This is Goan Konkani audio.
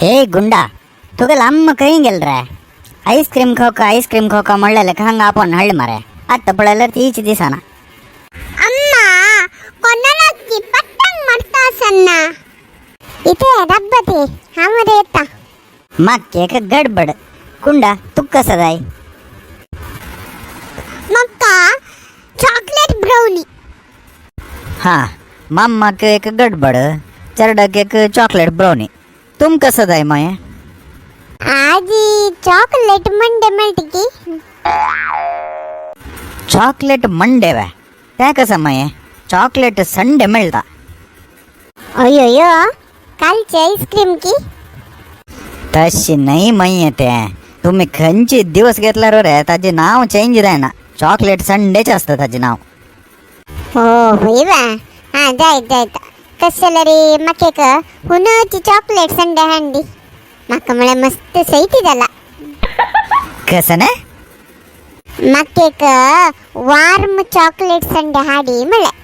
हे गुंडा, तुका लांब खंय गेल रे? आईस्क्रीम खावका, आईस्क्रीम खावका म्हणलेले हांगा आपोवन हाडले मरे. आत्तां पळयल्यार तीच दिसना. ಅಮ್ಮ ಕೊನ್ನಲಕ್ಕಿ ಪಟ್ಟಂಗ್ ಮಾಡ್ತಾ ಸಣ್ಣ ಇದೇ ರಬ್ಬತಿ ಹಾಮರೇತ. माक्केक गडबड. कुंडा, तुका कसं जाय? Mecca chocolate brownie. हां, माम्माक एक गडबड, चेरडाक एक चॉकलेट ब्राउनी. तुम कसं जाय मागीर? आजी चॉकलेट मंडे मेळटी. चॉकलेट मंडे वे? तें कसं मागीर? चॉकलेट संडे मेळटा. अय्यो, कालचे आईस्क्रीम की. तशी नाही मागीर तें. तुमी खंयचे दिवस घेतल्यार रे ताजें नांव चेंज जायना. चॉकलेट संडेच आसता ताजें नांव. हो होय वा. हा, जायत जायत. कशें जाल्यार रे, म्हाका एक हुनची चॉकलेट संडे हांडी. म्हाका म्हळ्यार मस्त सैती जाला. कसं ने? म्हाका एक वार्म चॉकलेट संडे हाडी म्हळ्यार.